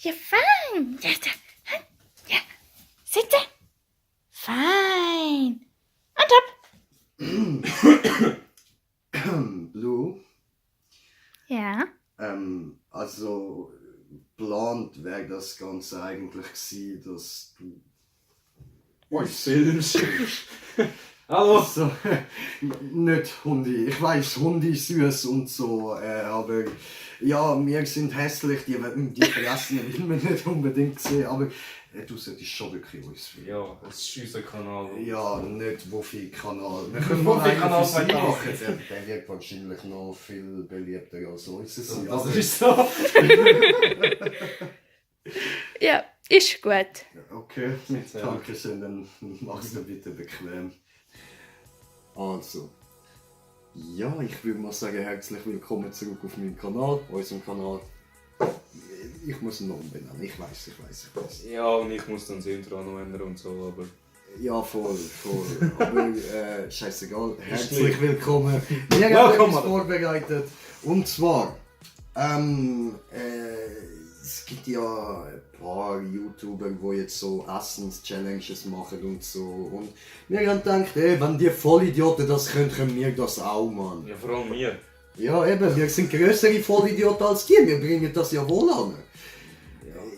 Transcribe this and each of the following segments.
Ja, fein. Ja. Sitze. Fein. Und ab. Blue, Ja. also geplant wäre das Ganze eigentlich gewesen, dass du uns filmst. Hallo? so, nicht Hundi, ich weiss, Hundi süß und so, aber ja, wir sind hässlich, die fressen will man nicht unbedingt sehen, aber du solltest schon wirklich uns filmen. Ja, es ist unser Kanal. Ja, nicht Wuffi-Kanal. Wir Wuffi-Kanal mal einen für sie 2000. machen. Der wird wahrscheinlich noch viel beliebter als unseres. Das ist so. Ja, ist gut. Okay, danke schön, dann mach's dir bitte bequem. Also, ja, ich würde mal sagen, herzlich willkommen zurück auf meinem Kanal, unserem Kanal. Ich muss ihn noch umbenennen, ich weiß. Ja, und ich muss dann das Intro noch ändern und so, aber... Ja, voll. Aber scheißegal, herzlich willkommen. Wir Ja, haben etwas vorbereitet. Und zwar, es gibt ja ein paar YouTuber, die jetzt so Essens-Challenges machen und so. Und wir haben gedacht, wenn die Vollidioten das können wir das auch, Mann. Ja, vor allem wir. Ja, eben, wir sind größere Vollidioten als die, wir bringen das ja wohl an.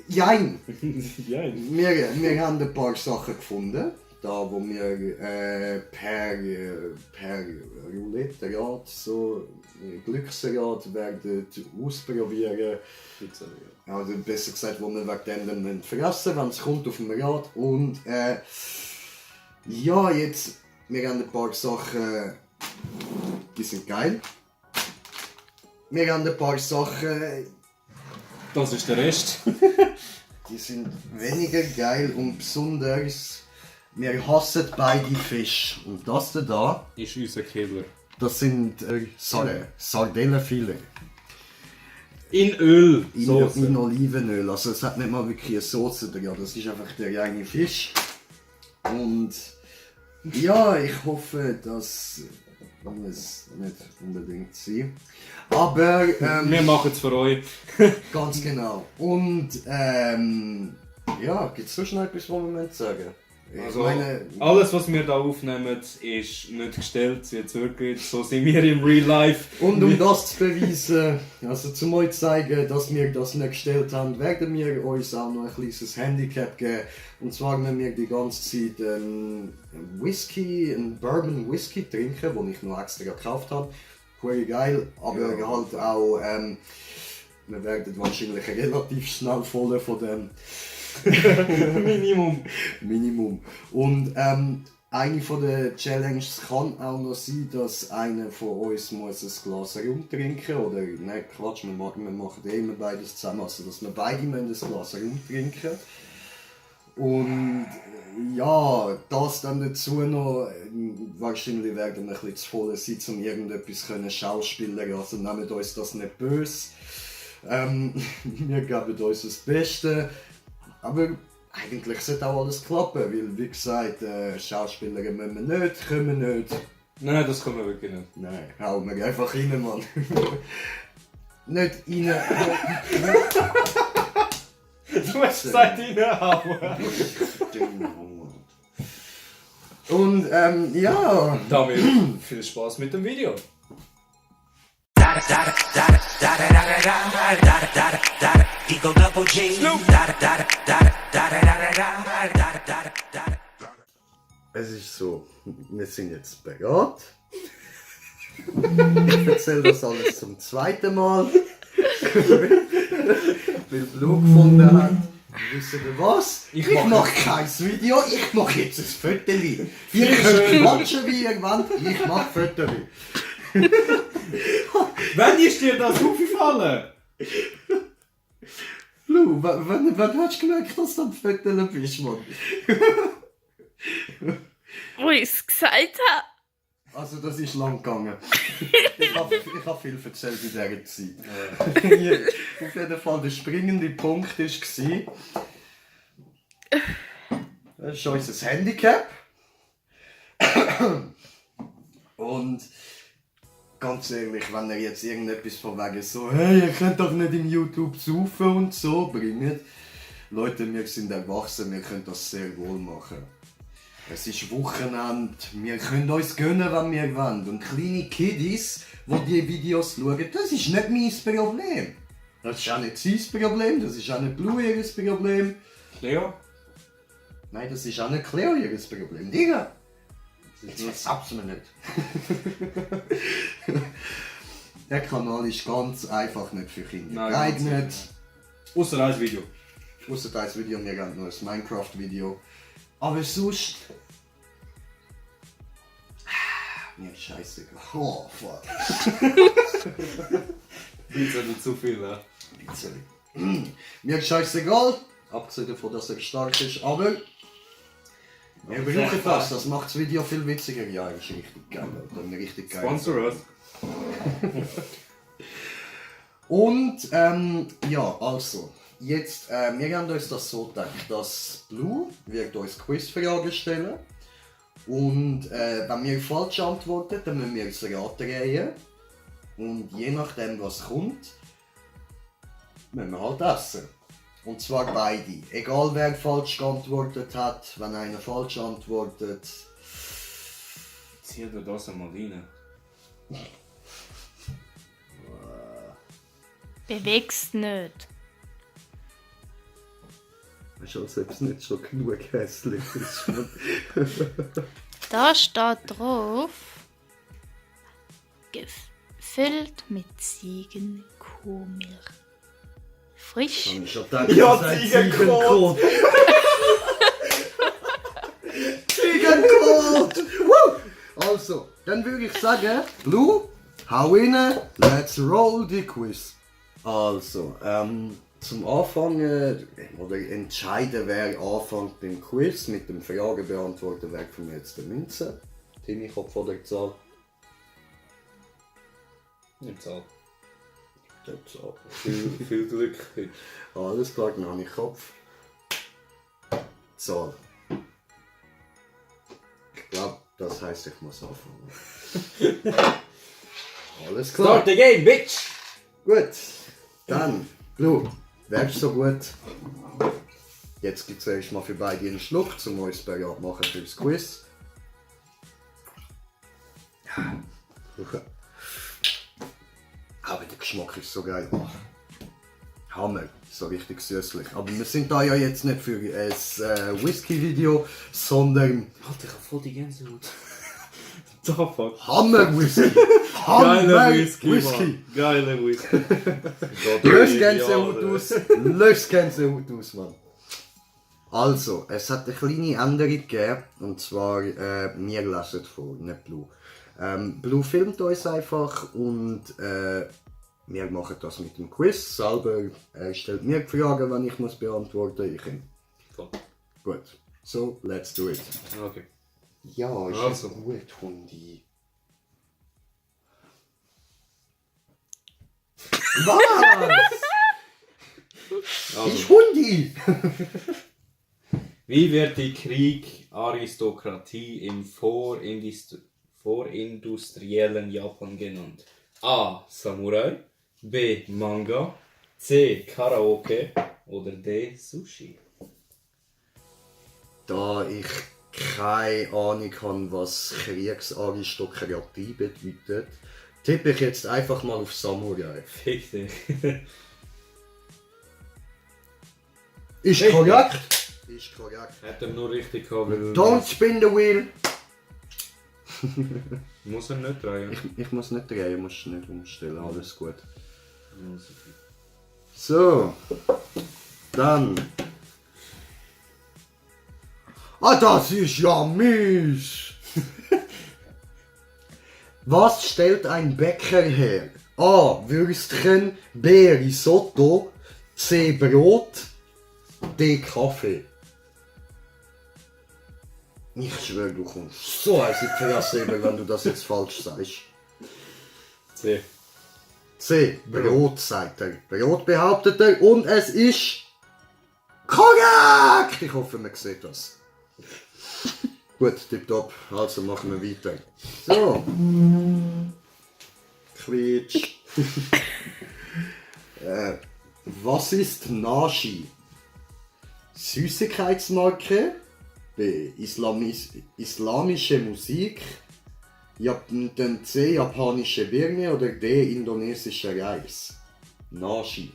Jein. Wir haben ein paar Sachen gefunden, da wo wir per Roulette-Rad, so Glücksrad werden ausprobieren. Also besser gesagt, wo wir wegen dem dann fressen, wenn es kommt auf dem Rad. Und ja, jetzt, wir haben ein paar Sachen, die sind geil. Wir haben ein paar Sachen, Das ist der Rest. die sind weniger geil und besonders, wir hassen beide Fisch. Und das da, Ist unser Killer. das sind Sardellenfilet. In Öl. In Olivenöl. Also es hat nicht mal wirklich eine Soße drin, das ist einfach der reine Fisch. Und ja, ich hoffe, dass es nicht unbedingt sein. Aber Wir machen es für euch. ganz genau. Und ja, gibt es sonst noch etwas, was wir sagen? Also, alles was wir hier aufnehmen ist nicht gestellt, jetzt wirklich, so sind wir im Real Life. Und um das zu beweisen, also zum euch zu zeigen, dass wir das nicht gestellt haben, werden wir uns auch noch ein kleines Handicap geben. Und zwar wenn wir die ganze Zeit einen Bourbon Whisky trinken, den ich noch extra gekauft habe. Cool geil, aber halt auch, wir werden wahrscheinlich relativ schnell voll von dem. Minimum. Und eine von den Challenges kann auch noch sein, dass einer von uns muss ein Glas rumtrinken muss. Oder, nein, Quatsch, wir machen immer beides zusammen. Also, dass wir beide ein Glas rumtrinken. Und ja, das dann dazu noch, wahrscheinlich werden wir ein bisschen zu voll sein, um irgendetwas schauspielern. Also nehmt uns das nicht böse. Wir geben uns das Beste. Aber eigentlich sollte auch alles klappen, weil wie gesagt, Schauspieler müssen wir nicht, können wir nicht. Nein, das können wir wirklich nicht. Nein, hauen wir einfach rein, Mann. Nicht rein. Du hast gesagt, reinhauen. Und ja. Damit viel Spaß mit dem Video. Eagle Double G. Es ist so, wir sind jetzt bereit. Ich erzähle das alles zum zweiten Mal. Weil Blue gefunden hat. Wisst ihr was? Ich mache kein Video, ich mache jetzt ein Foto. Ihr könnt quatschen, wie ihr wollt, ich mache Foto. Wann ist dir das aufgefallen? Blue, wann hast du gemerkt, dass du am Foto bist, Mann? Wo ich es gesagt habe. Also das ist lang gegangen. Ich hab viel erzählt in dieser Zeit. Auf jeden Fall der springende Punkt war, das ist unser Handicap. Und ganz ehrlich, wenn ihr jetzt irgendetwas von wegen so, hey, ihr könnt doch nicht im YouTube saufen und so bringen. Leute, wir sind erwachsen, wir können das sehr wohl machen. Es ist Wochenende, wir können uns gönnen, wenn wir wollen. Und kleine Kiddies, die diese Videos schauen, das ist nicht mein Problem. Das ist auch nicht sein Problem, das ist auch nicht Blue ihr Problem. Leo? Nein, das ist auch nicht Cleo ihr Problem. Digga! Jetzt versab's mir nicht. Der Kanal ist ganz einfach nicht für Kinder geeignet. Außer ein Video. Ausser das Video, wir haben noch ein Minecraft-Video. Aber sonst... Mir ist scheißegal. Oh, fuck. Pizza nicht zu viel, ne? Bisschen. Mir ist scheißegal. Abgesehen davon, dass er stark ist, aber... Wir brauchen das macht das Video viel witziger. Ja, ist richtig geil. Dann richtig geil. Sponsor us. Und, ja, also... Jetzt, wir haben uns das so gedacht, dass Blue wird uns Quizfragen stellen. Und wenn wir falsch antworten, dann müssen wir uns raten. Und je nachdem was kommt, müssen wir halt essen. Und zwar beide. Egal wer falsch geantwortet hat, wenn einer falsch antwortet. Zieh dir das einmal rein. Bewegst nicht. Ist also selbst nicht schon genug hässlich. Da steht drauf, gefüllt mit Ziegenkuhmilch. Frisch. Ja, Ziegenkot! Ziegenkot! Also, dann würde ich sagen, Blue, hau rein, let's roll die Quiz. Also, zum Anfangen oder entscheiden, wer anfängt beim Quiz mit dem Fragen beantworten, wer von mir jetzt der Münze. Timmy, Kopf oder Zahl? Nicht Zahl. Der Zahl. Viel Glück heute. Alles klar, dann habe ich Kopf. Zahl. Ich glaube, das heisst, ich muss anfangen. Alles klar. Start the game, bitch! Gut, dann, Blue, wärst du so gut? Jetzt gibt es erstmal für beide einen Schluck, um uns bereit machen für das Quiz. Aber der Geschmack ist so geil. Hammer, so richtig süßlich. Aber wir sind da ja jetzt nicht für ein Whisky-Video, sondern Alter, ich hab voll die Gänsehaut. The fuck? Hammer-Whisky! Geiler Whisky, Whisky! Mann. Geiler Whisky. Lösch Gänsehaut aus! Lösch Gänsehaut aus, Mann! Also, es hat eine kleine Änderung gegeben, und zwar, wir lesen vor, nicht Blue. Blue filmt uns einfach und wir machen das mit dem Quiz. Selber stellt mir die Fragen, wenn ich muss beantworten muss. Voll. Gut, so, let's do it. Okay. Ja, ist Also. gut, Hundi. Was? Also, Ist Hundi! wie wird die Kriegaristokratie im vorindustriellen Japan genannt? A. Samurai, B. Manga, C. Karaoke oder D. Sushi? Da ich keine Ahnung habe, was Kriegsaristokratie bedeutet, tippe ich jetzt einfach mal auf Samurai. Fick dich. Ist Richtig. korrekt? Ist korrekt. Hat er nur richtig gehabt, weil... Don't spin the wheel! Muss er nicht drehen. Ich muss nicht drehen, musst du nicht umstellen, alles gut. Muss So, dann. Ah, das ist ja mies! Was stellt ein Bäcker her? A. Würstchen, B. Risotto, C. Brot, D. Kaffee. Ich schwöre, du kommst so als in die Fresse, wenn du das jetzt falsch sagst. C. C. Brot, sagt er. Brot behauptet er und es ist korrekt! Ich hoffe, man sieht das. Gut, tipptopp. Also machen wir weiter. So. Fritsch. Was ist Nashi? Süßigkeitsmarke, B. Islamische Musik, dann C. Japanische Birne oder D. Indonesischer Reis. Nashi.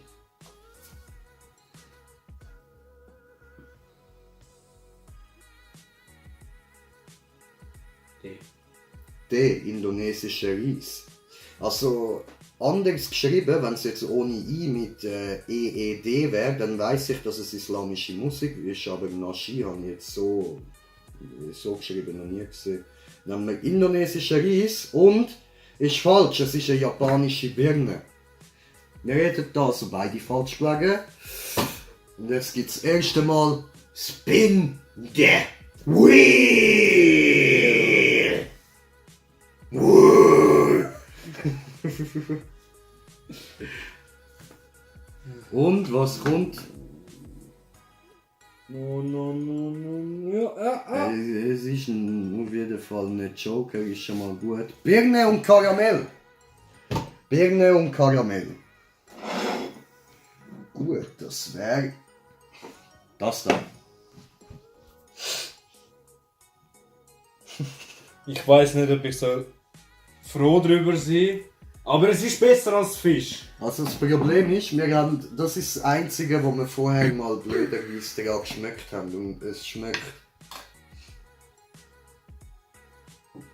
D. Indonesischer Reis. Also anders geschrieben, wenn es jetzt ohne I mit EED wäre, dann weiß ich, dass es islamische Musik ist, aber Nashi habe ich jetzt so geschrieben noch nie gesehen. Dann haben wir indonesischer Reis und ist falsch, es ist eine japanische Birne. Wir reden da also beide falsch gelegen. Und jetzt gibt es das erste Mal Spin the Wheel! Und was kommt? Es ist auf jeden Fall nicht Joker, ist schon mal gut. Birne und Karamell. Birne und Karamell. Gut, das wäre das da. Ich weiß nicht, ob ich so froh drüber sein, aber es ist besser als Fisch. Also das Problem ist, das ist das Einzige, wo wir vorher mal blöderweise daran geschmeckt haben. Und es schmeckt...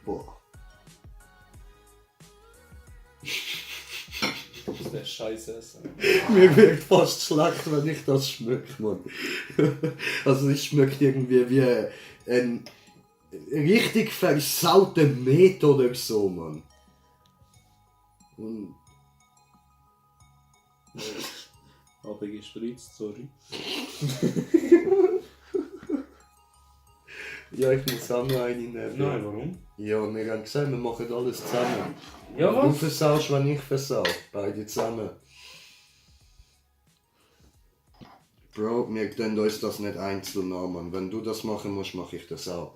Boah. Das ist Scheiße essen. Mir wird fast schlecht, wenn ich das schmecke, Mann. Also es schmeckt irgendwie wie ein richtig versauter Met oder so, Mann. Und Aber gespritzt, sorry. ja, ich muss auch noch eine nehmen. Nein, warum? Ja, wir haben gesagt, wir machen alles zusammen. Ja, Du was? versaust, wenn ich versau. Beide zusammen. Bro, wir können uns das nicht einzeln nehmen. Wenn du das machen musst, mache ich das auch.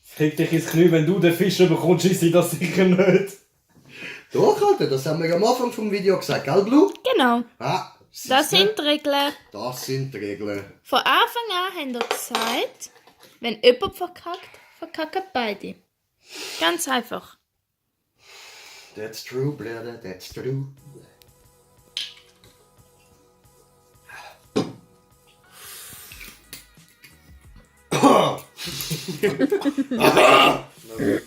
Fick dich ins Knie, wenn du den Fisch bekommst, ist sie das sicher nicht. Doch, Alter, das haben wir am Anfang vom Video gesagt, gell, Blue? Genau. Ah, Das siehste? sind die Regeln. Das sind die Regeln. Von Anfang an haben wir gesagt, wenn jemand verkackt, verkacken beide. Ganz einfach. That's true, brother, that's true.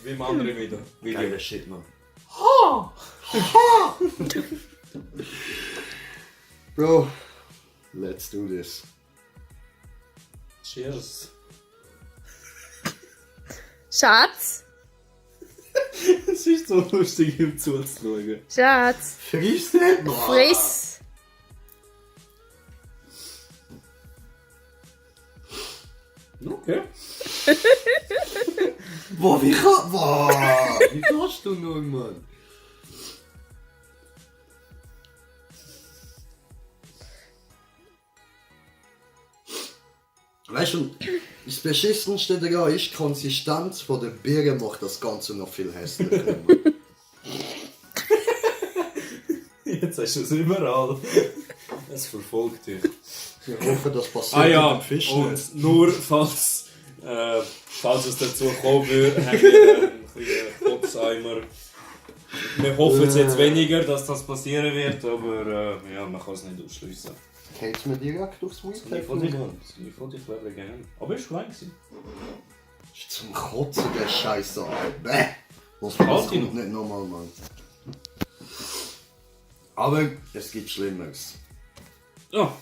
Wie im anderen Video. Geiler Shit, man. Bro, let's do this. Cheers. Schatz. Es ist so lustig, ihm zuzuschauen. Schatz. Friss nicht, Mann. Friss. Okay. Boah, wie kannst du nur, Mann? Weißt du, das Beschissenste daran ist, die Konsistenz von der Birne macht das Ganze noch viel hässlicher. Mann. Jetzt hast du es überall. Es verfolgt dich. Ich hoffe, das passiert Ah mit ja, dem Fisch und nicht. nur falls es dazu kommen würde, haben wir einen kleinen Kopfeimer. Wir hoffen jetzt weniger, dass das passieren wird, aber ja, man kann es nicht ausschließen. Geht's mir direkt aufs Nie Weekend? von dich, nie von dich wäre gerne. Aber es war klein gewesen. Ist zum Kotzen, der Scheiße. Bäh! Das kommt Halt ihn. nicht nochmal, Mann. Aber es gibt Schlimmeres. Ja.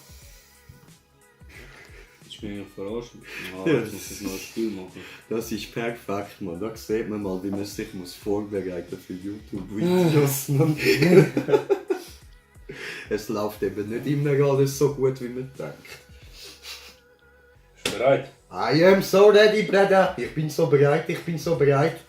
Ich bin ja verarscht. Ja. Ich muss jetzt noch ein Spiel machen. Das ist perfekt, man. Da sieht man mal, wie man sich vorbereiten für YouTube-Videos. Mann. Es läuft eben nicht immer alles so gut, wie man denkt. Bist du bereit? I am so ready, brother. Ich bin so bereit, ich bin so bereit.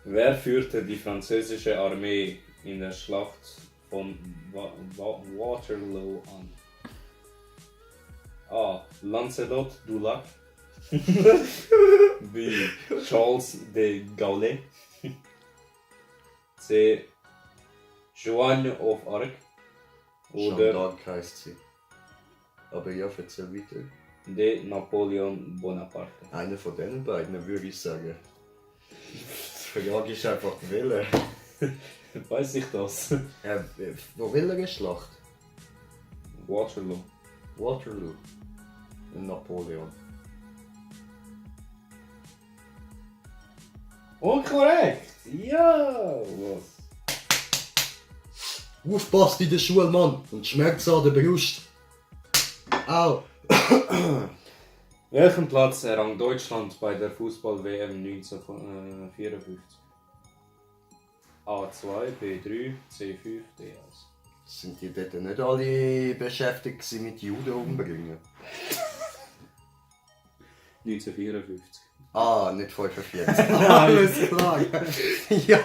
Wer führte die französische Armee in der Schlacht von Waterloo an? A. Lancelot du Lac. B. Charles de Gaulle. C. Joanne of Arc. Jeanne Oder d'Arc heisst sie. Aber ja, erzähl weiter. D. Napoleon Bonaparte. Einer von diesen beiden würde ich sagen. Die Frage ist einfach, welcher. Weiß ich das? Wo will er Schlacht? Waterloo. Waterloo. Und Napoleon. Und korrekt! Ja! Was? Aufpasst in der Schule, Mann! Und Schmerz an der Brust. Au! Welchen Platz errang Deutschland bei der Fußball-WM 1954? A2, B3, C5, D1. Sind die dort nicht alle beschäftigt gewesen mit Juden umbringen? 1954. Ah, nicht 45. Alles klar. Ja,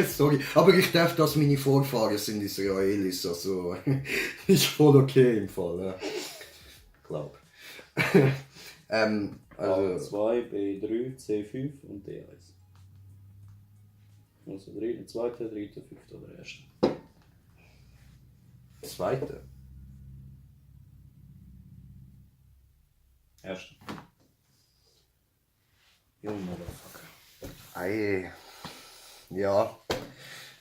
sorry. Aber ich darf, dass meine Vorfahren sind Israelis, also ist voll okay im Fall. Ja. Glaub. Also, A2, B3, C5 und D1. Also zweiter, dritter, fünfter oder erster. zweite. Erster. Junge Motherfucker. Ei. Ja.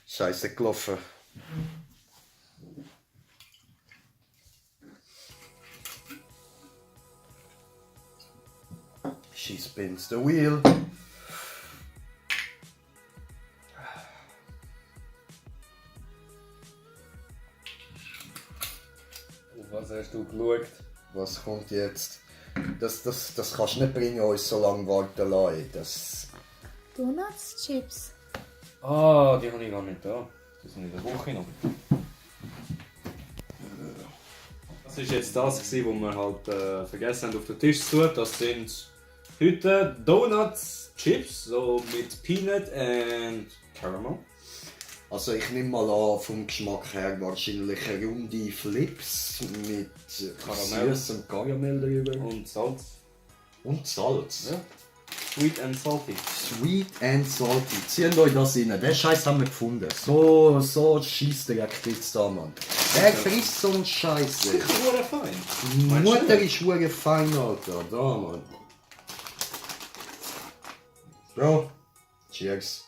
Scheiße gelaufen. She spins the wheel. Auf was hast du geschaut? Was kommt jetzt? Das kannst du nicht bringen, uns so lange warten lassen. Das... Donuts, Chips. Ah, die habe ich gar nicht da. Die sind in der Woche noch. Das war jetzt das, was wir halt vergessen haben auf den Tisch zu tun. Das sind heute Donuts, Chips, so mit Peanut and Caramel. Also ich nehme mal an, vom Geschmack her wahrscheinlich runde Flips mit Karamell. süßem Karamell drüber. Und Salz. Und Salz. Ja. Sweet and salty. Sweet and salty. Zieht euch das rein. Den Scheiß haben wir gefunden. So Scheissdreck jetzt da, Mann. Wer frisst so einen Scheiß? ey? Hure fein. Die Meinst du Mutter nicht? ist hure fein, Alter. Da, Mann. Bro. Cheers.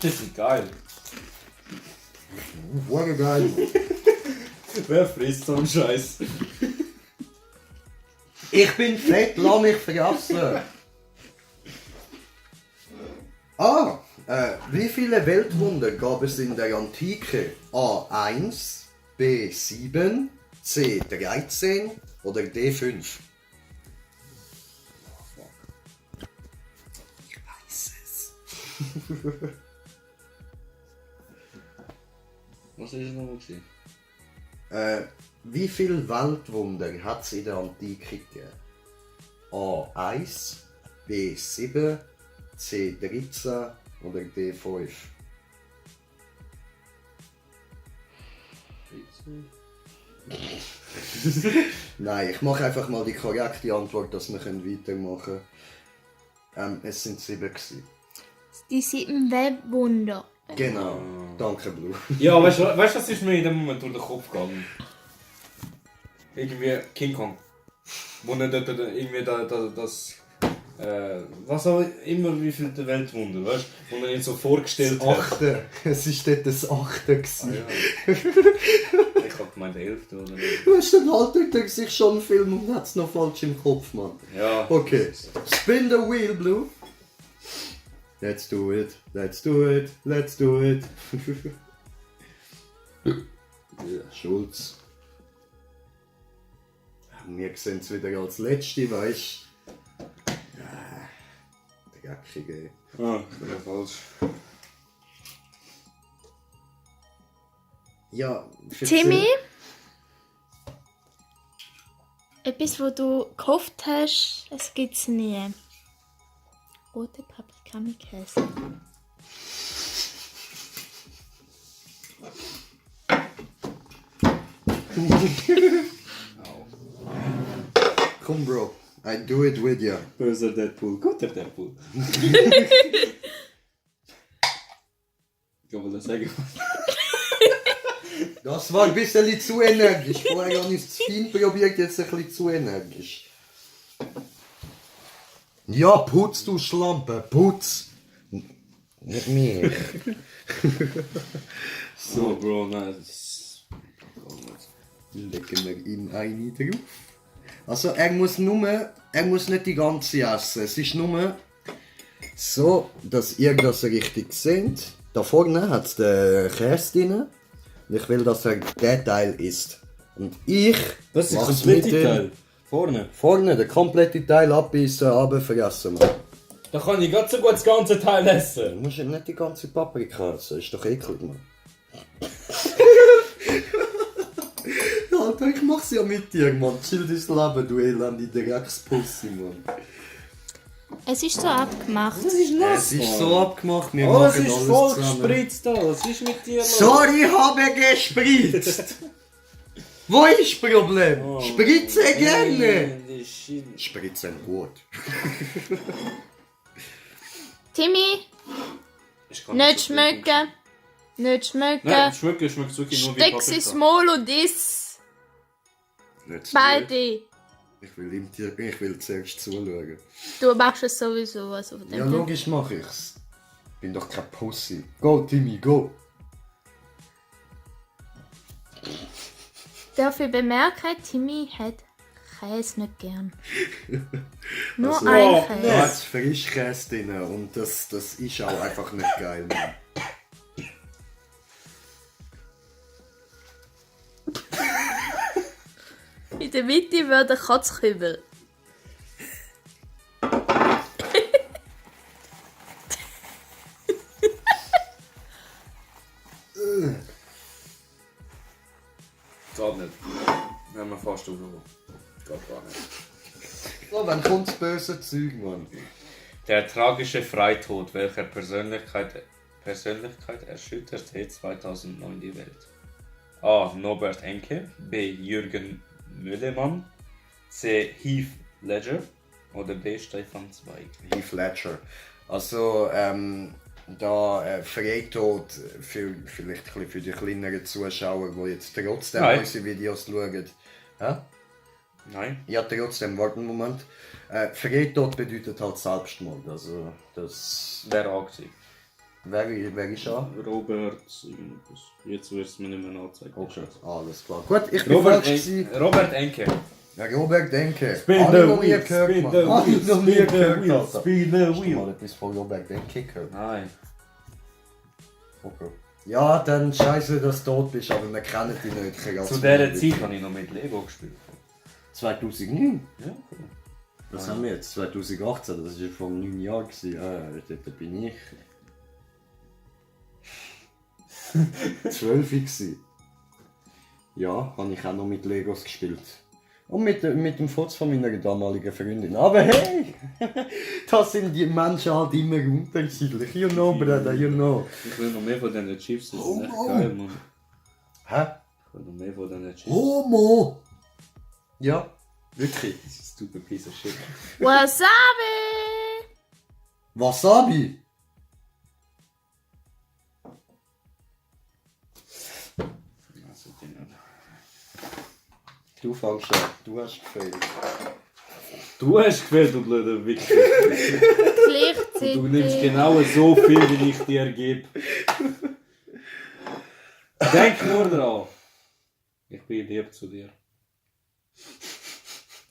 Das ist geil. Hure geil, Mann. Wer frisst so einen Scheiß? Ich bin fett, lass mich fressen. Wie viele Weltwunder gab es in der Antike? A1, B7, C13 oder D5? Ich weiß es. Was ist es nochmal gewesen? Wie viele Weltwunder hat es in der Antike gegeben? A1, B7, C13 oder D5? Nein, ich mache einfach mal die korrekte Antwort, dass wir weitermachen können. Es sind 7 gewesen. Die 7 Weltwunder. Genau, danke Blue. Ja, weißt du, was ist mir in dem Moment durch den Kopf gegangen? Irgendwie King Kong. Wo er dort irgendwie das. Was auch immer, wie viel der Weltwunder, weißt du? Wo er ihn so vorgestellt Das hat. 8. Es war dort das 8. gewesen. Ah, ja. Ich hab gemeint, der 11. oder nicht. Weißt du, dann haltet er sich schon einen Film und hat es noch falsch im Kopf, Mann. Ja. Okay, spin the wheel, Blue. Let's do it, let's do it, let's do it. Schulz. Wir sehen es wieder als Letzte, weißt du? Dreckige. Ah, ich bin ja falsch. Ja, Timmy? Etwas, wo du gehofft hast, es gibt's nie. Rote Paprika mit Käse. Komm, Bro. I do it with you. Böser Deadpool, guter Deadpool. Ich kann das sagen. Das war ein bisschen zu energisch. Vorher habe ich es zu fein probiert, jetzt ein bisschen zu energisch. Ja, putz, du Schlampe, putz. Nicht mich. So, Bro, nein, das ist... Legen wir ihm eine drauf. Also er muss nicht die ganze essen. Es ist nur so, dass ihr das richtig seht. Da vorne hat es den Käse drin. Und ich will, dass er den Teil isst. Und ich Das ist der mach's komplette mit dem- Teil. Vorne. Vorne, den kompletten Teil abbeißen, runterfressen. Du Da kann ich ganz so gut das ganze Teil essen. musst eben nicht die ganze Paprika essen, ist doch eklig, Mann. Alter, ich mach's ja mit dir, Mann. Chill dein Leben, du elende Dreckspussy, Mann. Es ist so abgemacht. Das ist Es ist so abgemacht, wir Oh, es machen ist alles voll zusammen. gespritzt da. Was ist mit dir los? Sorry, habe gespritzt! Wo ist das Problem? Oh. Spritze gerne! Ey, shit. Spritzen gut. Timmy, Ich kann nicht so viel trinken. schmecken. Nicht schmecken. Nein, schmeckt wirklich nur wie Steck's ins Paprika. Maul und iss. Nicht zu Beide. viel. Ich will zuerst zuschauen. Du machst es sowieso. Also von dem Ja, her. logisch mache ich's. Bin doch kein Pussy. Go, Timmy, go! Darf ich bemerken, Timmy hat Käse nicht gern. Nur Also, ein Da Käse. hat's Frischkäse drin und das ist auch einfach nicht geil, Mann. In der Mitte wird ein Kotzkübel. Geht nicht. Wir haben fast aufgehoben. Geht gar nicht. So, wann kommt das böse Zeug, Mann? Der tragische Freitod, welcher Persönlichkeit erschütterte 2009 die Welt? A. Norbert Enke, B. Jürgen Müllemann, C. Heath Ledger oder D. Stefan Zweig. Heath Ledger. Also, Freitod, vielleicht ein bisschen für die kleineren Zuschauer, die jetzt trotzdem Nein. unsere Videos schauen. Hä? Nein? Ja, trotzdem, warte einen Moment. Freitod bedeutet halt Selbstmord. Also, das. Wer A gewesen? Wer ist an? Robert, irgendwas. Jetzt wird es mir nicht mehr anzeigen. Okay, alles klar. Gut, ich bin Robert, falsch gewesen. Robert Enke. Ja, Robert Denke. Spin Habe ich the noch nie wheel, gehört, spin Mann. the Habe ich noch nie wheel, gehört, spin the Alter. wheel, spin the Hast du wheel. mal etwas von Robert Denke gehört? Nein. Okay. Ja, dann scheiße, dass du tot bist, aber wir kennen dich nicht. Zu dieser Zeit habe ich noch mit Lego gespielt. 2009? Ja, Was haben wir jetzt? 2018, das war vor 9 Jahren. Dort bin ich 12 gewesen. Ja, habe ich auch noch mit Legos gespielt. Und mit dem Foto von meiner damaligen Freundin. Aber hey! Das sind die Menschen halt immer unterschiedlich. You know, brother, you know. Ich will noch mehr von diesen Chips, das ist echt Oh. geil, Mann. Hä? Ich will noch mehr von diesen Chips. Homo! Ja, wirklich. Das ist ein stupid piece of shit. Wasabi! Wasabi! Also, die nicht. Du fängst an, du hast gefehlt. Du hast gefehlt, du blöder Wichser. Gleichzeitig. Du nimmst genau so viel, wie ich dir gebe. Denk nur daran. Ich bin lieb zu dir.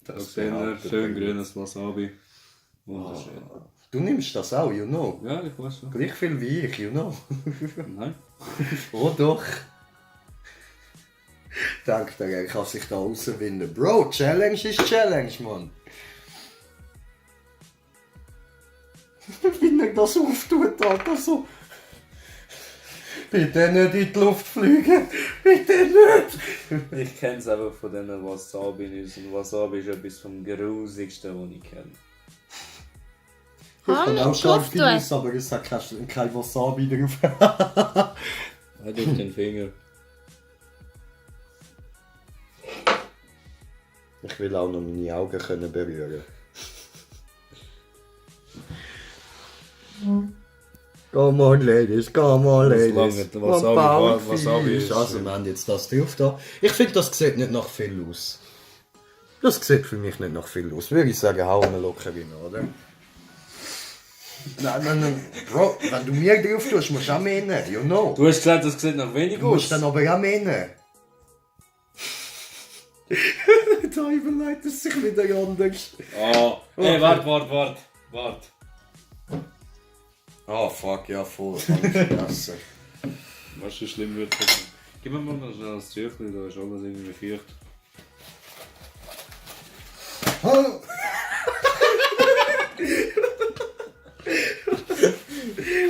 Das sehen schön grünes Wasabi. Wunderschön. Du nimmst das auch, you know. Ja, ich weiß schon. Gleich viel wie ich, you know. Nein. Oh doch. Denkt er kann sich da rauswinden. Bro, Challenge ist Challenge, Mann. Wie er das auftut, Alter, so. Bitte nicht in die Luft fliegen. Bitte nicht. Ich kenne es einfach von diesen Wasabi-Nüssen. Und Wasabi ist etwas vom Grusigsten, was ich kenne. Ich kann auch scharf drauf tun. Nüsse, aber es hat kein Wasabi drauf. Halt auf den Finger. Ich will auch noch meine Augen können berühren. Come on, ladies, come on, ladies. Wasabi ist- Also, wir haben jetzt das drauf da. Ich finde, das sieht nicht nach viel aus. Das sieht für mich nicht nach viel aus. Würde ich sagen, hauen wir locker rein, oder? Nein. Bro, wenn du mir drauf tust, musst du auch mehr nehmen, you know. Du hast gesagt, das sieht nach wenig Du musst aus. dann aber auch mehr nehmen. Da überleitet es sich wieder anders. Oh, hey, warte. Ah, fuck, ja, voll. Kann ich vergessen. Was so schlimm wird. Gib mir mal noch schnell das Tüchlein, da ist alles irgendwie feucht.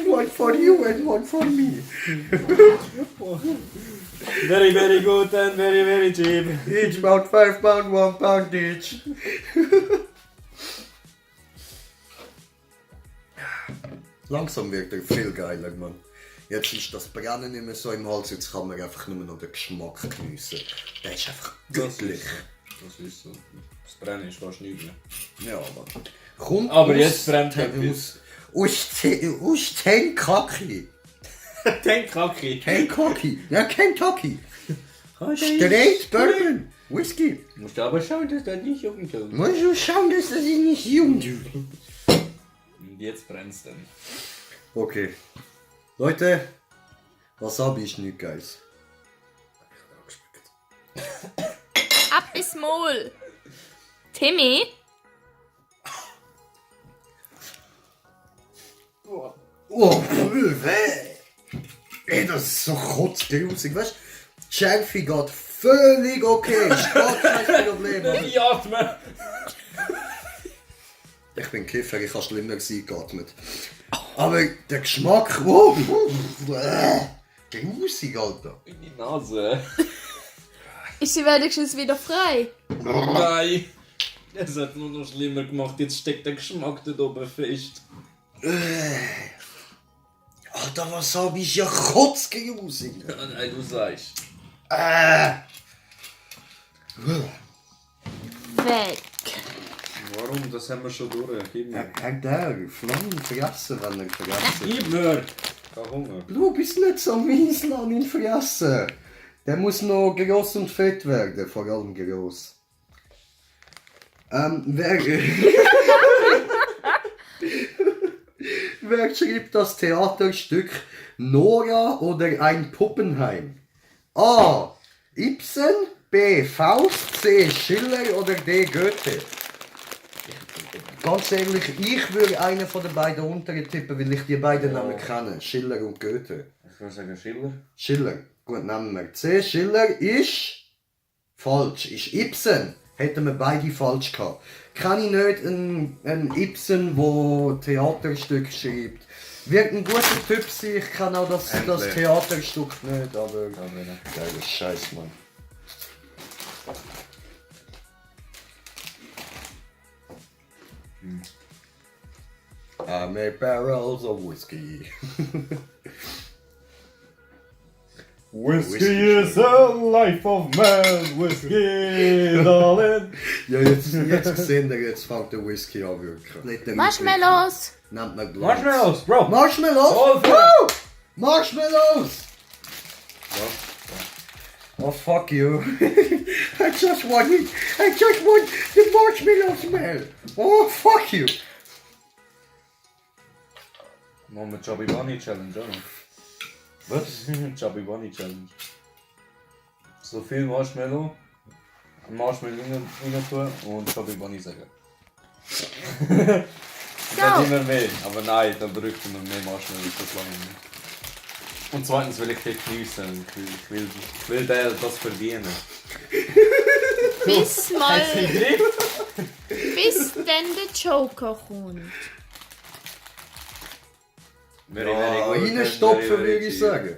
One for you and one for me. Very, very good and very, very cheap. Each about £5, £1 each. Langsam wird er viel geiler, Mann. Jetzt ist das Brennen nicht mehr so im Hals, jetzt kann man einfach nur noch den Geschmack geniessen. Der ist einfach göttlich. Das ist so. Das Brennen ist fast nichts mehr. Ja, aber... Kommt Aber aus- jetzt brennt etwas. Aus Kentucky. Kentucky. Kentucky. Ja, Kentucky. Straight Bourbon. Whisky. Musst aber schauen, dass das nicht umkommt. Musst du schauen, dass das nicht jung tut. Und jetzt brennt's dann. Okay. Leute, Wasabi ist nicht geil. Ab ins Maul. Timmy? Oh, weh. Ey, das ist so kotzgrusig, weißt du? Die Schärfe geht völlig okay, ist gar kein Problem. Aber Ich atme! ich bin Kiffer, ich habe schlimmer geatmet. Aber der Geschmack, oh, grusig, Alter. In die Nase. Ist sie wenigstens wieder frei? Nein! Es hat nur noch schlimmer gemacht, jetzt steckt der Geschmack da oben fest. Alter, Wasabi ist ja kotzgrusig. Ja, nein, du sagst. Weg. Warum? Das haben wir schon durch. Gib mir. Er darf Flammen fressen, wenn er fressen. Gib mir! Ich hab Hunger. Du bist nicht so mies, lass ihn fressen. Der muss noch gross und fett werden, vor allem gross. Wer schrieb das Theaterstück Nora oder ein Puppenheim? A. Ibsen, B. Faust, C. Schiller oder D. Goethe? Ganz ehrlich, ich würde einen von den beiden unteren tippen, weil ich die beiden Namen kenne. Schiller und Goethe. Ich würde sagen Schiller. Schiller. Gut, nehmen wir C. Schiller ist falsch. Ist Ibsen. Hätten wir beide falsch gehabt. Kenne ich nicht einen Ibsen, der Theaterstück schreibt. Wird ein guter Typ sein, ich kenne auch das Theaterstück nicht, aber... Geiler Scheiß, Mann. I made barrels of whiskey. Whiskey is a life of man. Whiskey, darling. Ja, jetzt sehen wir, jetzt fängt der Whisky an wirklich. Marshmallows. Nennt man Glanz. Marshmallows, Bro. Marshmallows? Oh, Woo! Marshmallows! Oh, fuck you. I just want the marshmallow smell. Oh, fuck you. Machen wir Chubby Bunny Challenge, oder? Was? Chubby Bunny Challenge. So viel Marshmallow rein tun und Chubby Bunny sagen. Dann immer mehr, aber nein, dann drückt man mehr Marshmallow, das lange nicht. Und zweitens will ich den geniessen, ich will das verdienen. Bis mal. Bis dann der Joker kommt. Very, Ja, very good, reinstopfen very, very würde ich cheap. sagen.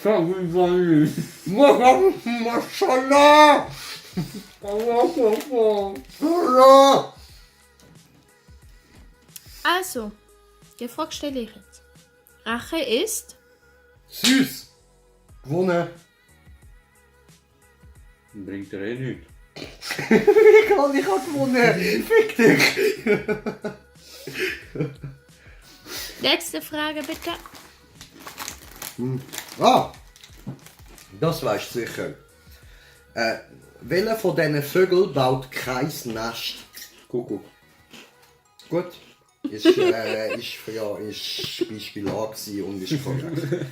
Chubby Bunny. Mashallah! Allah! Also, die Frage stelle ich jetzt. Rache ist... Süß. Gewonnen. Bringt dir eh nichts. Ich habe gewonnen. Fick dich. Letzte Frage bitte. Ah, das weißt du sicher. Welcher von diesen Vögeln baut kein Nest? Kuckuck. Gut. Ist Beispiel A gewesen und ist korrekt.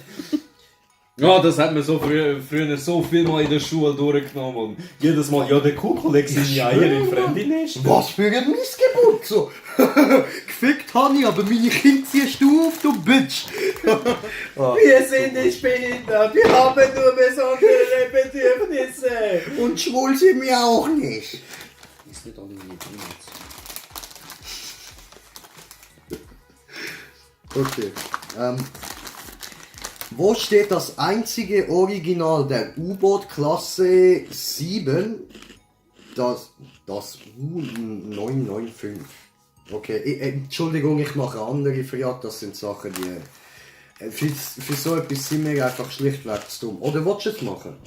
Ja, das hat man so früher so viel mal in der Schule durchgenommen. Und jedes Mal, ja, der Kuckuck legt seine Eier in fremde Nest. Was für ein Missgeburt so! Gefickt habe ich, aber meine Kinder ziehst du auf, du Bitch! Wir sind nicht behindert, wir haben nur besondere Bedürfnisse. Und schwul sind wir auch nicht! Ist nicht alle meine Peanuts. Okay. Wo steht das einzige Original der U-Boot-Klasse 7? Das U995. Okay, Entschuldigung, ich mache eine andere Frage. Das sind Sachen, die... Für so etwas sind wir einfach schlichtweg zu dumm. Oder willst du es machen?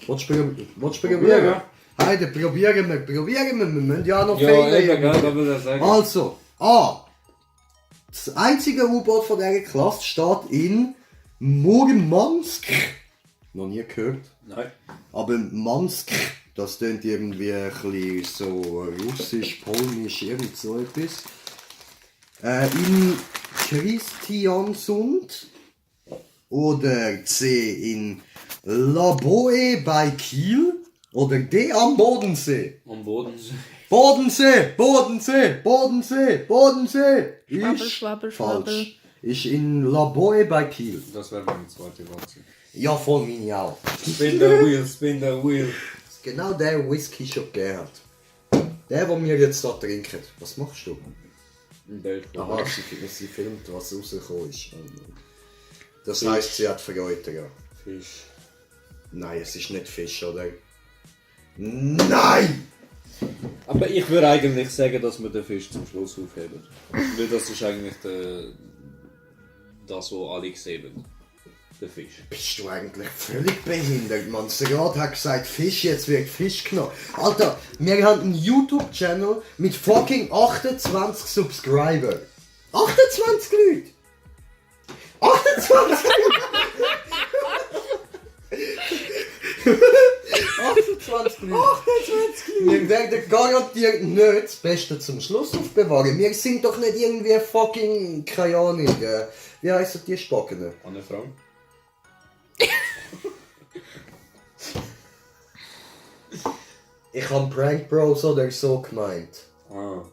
Willst du probieren? Heide, probieren wir. Wir müssen ja noch Fehler eben, gell, aber das sagen. Also, A. Das einzige U-Boot von dieser Klasse steht in Murmansk. Noch nie gehört. Nein. Aber Mansk, das klingt irgendwie ein bisschen so russisch, polnisch, irgend so etwas. In Christiansund. Oder C. in Laboe bei Kiel. Oder D. am Bodensee. Am Bodensee. Bodensee! Ist Schwabbel. falsch. Ist in Laboe bei Kiel. Das wäre meine zweite Wahl. Ja, voll meine auch. Spin the wheel, spin the wheel. Das ist genau der Whisky schon gegeben hat. Der wir jetzt da trinken. Was machst du? Aha, sie filmt, was rausgekommen ist. Das heisst, sie hat Freude, ja. Fisch. Nein, es ist nicht Fisch, oder? Nein! Aber ich würde eigentlich sagen, dass wir den Fisch zum Schluss aufheben. Weil das ist eigentlich das, was alle sehen. Der Fisch. Bist du eigentlich völlig behindert, Mann? Serat hat gesagt, Fisch, jetzt wird Fisch genommen. Alter, wir haben einen YouTube-Channel mit fucking 28 Subscriber. 28 Leute! 28 Leute! 28 Leute! 28 Leute! Wir werden garantiert nicht das Beste zum Schluss aufbewahren. Wir sind doch nicht irgendwie fucking, keine Ahnung, wie heissen die Spacken? Anne Frank? Ich habe Prank Bros oder so gemeint. Ah.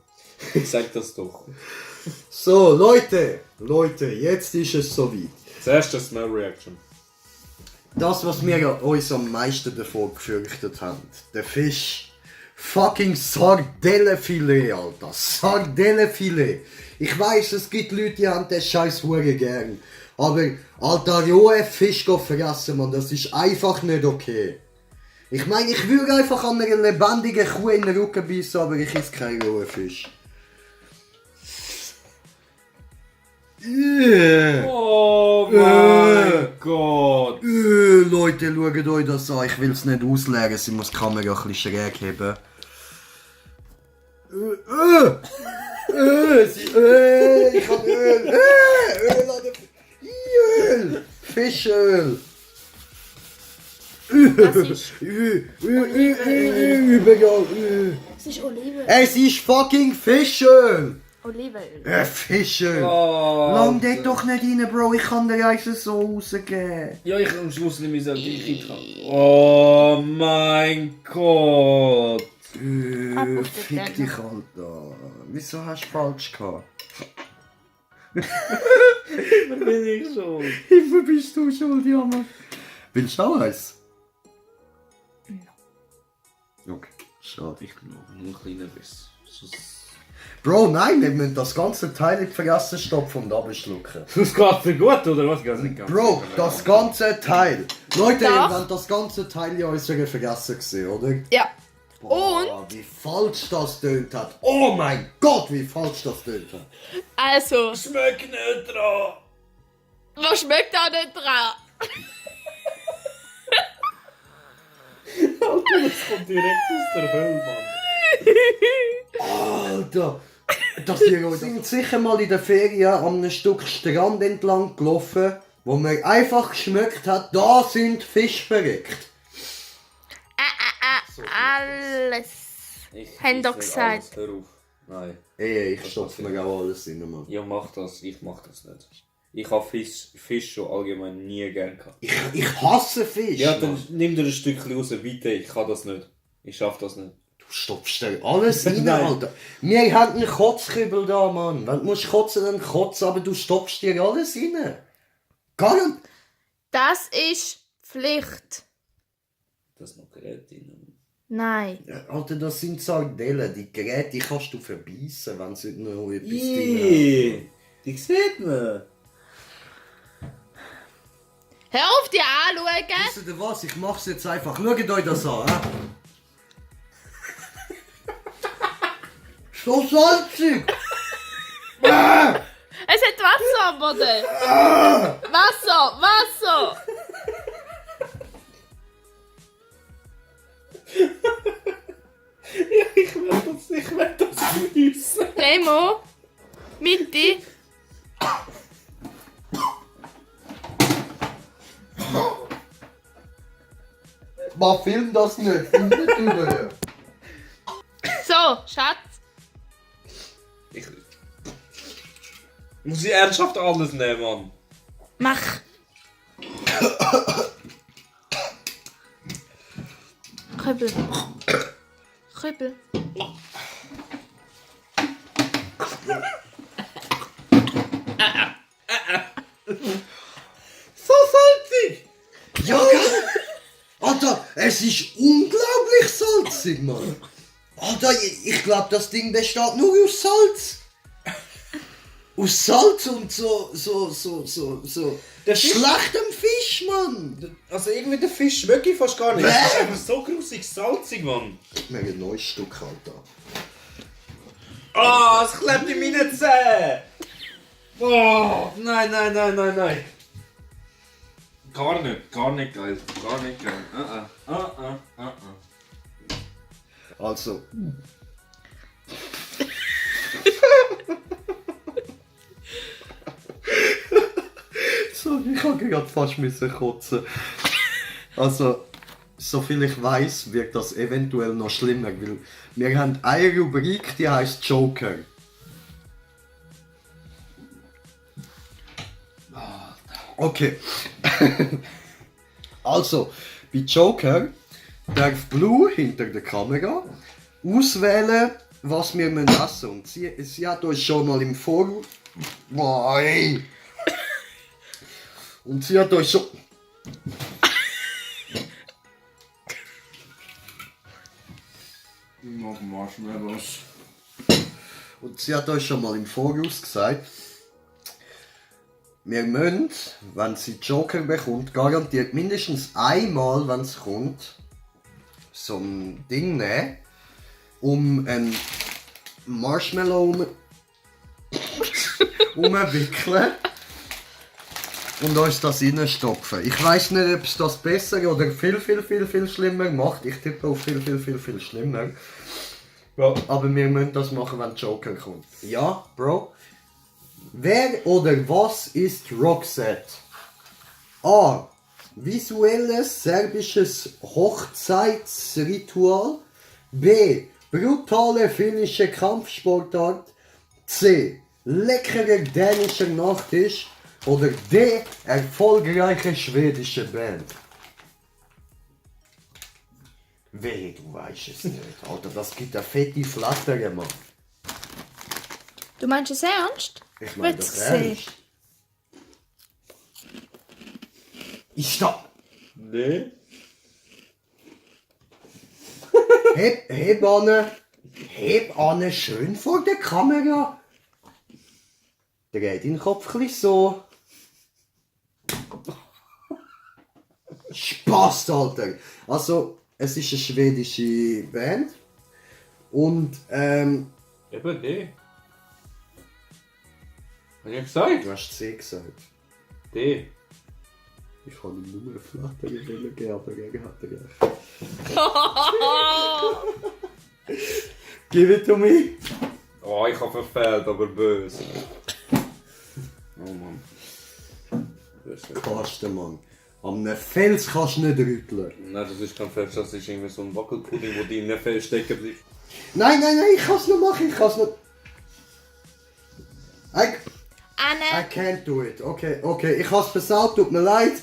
Sag das doch. So, Leute, jetzt ist es soweit. Zuerst eine Smell Reaction. Das, was wir uns am meisten davor gefürchtet haben. Der Fisch. Fucking Sardellenfilet, Alter. Sardellenfilet. Ich weiss, es gibt Leute, die haben den Scheiß hure gern. Aber, Alter, rohe Fisch fressen, man, das ist einfach nicht okay. Ich meine, ich würde einfach an einer lebendigen Kuh in den Rücken beißen, aber ich esse keinen rohen Fisch. Oh mein Gott! Leute, schaut euch das an. Ich will es nicht ausleeren, sie muss die Kamera ein bisschen schräg heben. Ich hab Öl! Öl an der Öl! Fischöl! Das ist Überall! Es ist Olivenöl. Es ist fucking Fischöl! Olivenöl. Fischöl! Oh, Lang dort doch nicht rein, Bro, ich kann dir eins so rausgeben. ja, ich am Schluss nicht mehr so gleich kann. Oh mein Gott! Fick dich, Alter. Wieso hast du falsch gehabt? Da bin ich schon. Immer bist du schuld, ja, Mann. Willst du auch eins? Okay, schade. Ich bin noch nur ein kleiner Biss. Bro, nein, wir müssen das ganze Teil in die Fresse stopfen und abschlucken. Das geht für gut, oder was? Geht nicht ganz. Bro, das ganze Teil. Leute, Doch. ihr habt das ganze Teil in unserer Fresse gesehen, oder? Ja. Boah, wie falsch das tönt hat. Oh mein Gott, wie falsch das tönt hat. Also, Schmeckt nicht dran! was schmeckt da nicht dran? Alter, das kommt direkt aus der Hölle, Mann. Alter, wir sind sicher mal in der Ferien an einem Stück Strand entlang gelaufen, wo man einfach geschmeckt hat, da sind Fische verreckt. Alles. Haben doch gesagt. Hör auf. Nein. Ey, ich stopfe mir auch alles rein, Mann. Ja, mach das. Ich mach das nicht. Ich habe Fisch schon allgemein nie gern gehabt. Ich hasse Fisch. Ja, Mann. dann nimm dir ein Stückchen raus, bitte. Ich kann das nicht. Ich schaff das nicht. Du stopfst dir alles rein, Nein. Alter. Wir haben einen Kotzkübel da, Mann. Wenn du musst kotzen, dann kotz, aber du stopfst dir alles rein. Gar nicht. Das ist Pflicht. Das noch Gerät drin. Nein. Ja, Alter, das sind Sardellen. Die Geräte die kannst du verbeissen, wenn sie noch etwas drin Ih, die sieht man. Hör auf, die anschauen. Wisst ihr was? Ich mach's jetzt einfach. Schaut euch das an. So salzig! Es hat Wasser am Boden. Wasser. Ich will das vermissen. Remo, Mitte. Man film das nicht. Film nicht drüber. So, Schatz. Muss ich ernsthaft alles nehmen, Mann? Mach. Kribbel. So salzig! Ja, gell? Alter, es ist unglaublich salzig, Mann. Alter, ich glaube, das Ding besteht nur aus Salz. Aus Salz und so Der Fisch- schlechtem Fisch, Mann. Also irgendwie der Fisch schmeckt ich fast gar nicht. Bäh. Das ist einfach so grusig salzig, Mann. Gib mir ein neues Stück, Alter. Ah, es klebt in meinen Zähnen. Oh, nein. Gar nicht geil. Also. So, ich habe gerade fast müssen kotzen. Also, soviel ich weiß, wird das eventuell noch schlimmer, weil wir haben eine Rubrik, die heißt Joker. Okay. Also, bei Joker darf Blue hinter der Kamera auswählen, was wir essen müssen. Und sie hat uns schon mal im Voraus... Nein! Und sie hat uns schon... Ich mag Marshmallows. Und sie hat euch schon mal im Voraus gesagt, wir müssen, wenn sie Joker bekommt, garantiert mindestens einmal, wenn es kommt, so ein Ding nehmen, um ein Marshmallow umwickeln und uns das reinstopfen. Ich weiß nicht, ob es das besser oder viel schlimmer macht. Ich tippe auf viel schlimmer. Ja, aber wir müssen das machen, wenn Joker kommt. Ja, Bro? Wer oder was ist Roxette? A. Visuelles serbisches Hochzeitsritual. B. Brutale finnische Kampfsportart. C. Leckerer dänischer Nachtisch. Oder D. Erfolgreiche schwedische Band. Wehe, du weißt es nicht. Alter, das gibt eine fette Flatter, Mann. Du meinst es ernst? Ich meine Willst das du sehen? ernst. Ist da... Nee. Heb an, schön vor der Kamera. Dreh deinen Kopf ein bisschen so. Spaß, Alter. Also, Es ist eine schwedische Band. Und Eben D. Hab ich gesagt? du hast C gesagt. D. Ich habe nur eine Flatter gegeben, aber er hat recht. Give it to me. Oh, ich habe verfehlt, aber böse. Oh Mann. Kasten, Mann. An einem Fels kannst du nicht rütteln. Nein, das ist kein Fels, das ist irgendwie so ein Wackelpudding, wo die in der Fels stecken bleibt. Nein, ich kann es noch machen, ich kann es noch... I Anne. can't do it. Okay, ich habe es versaut, tut mir leid.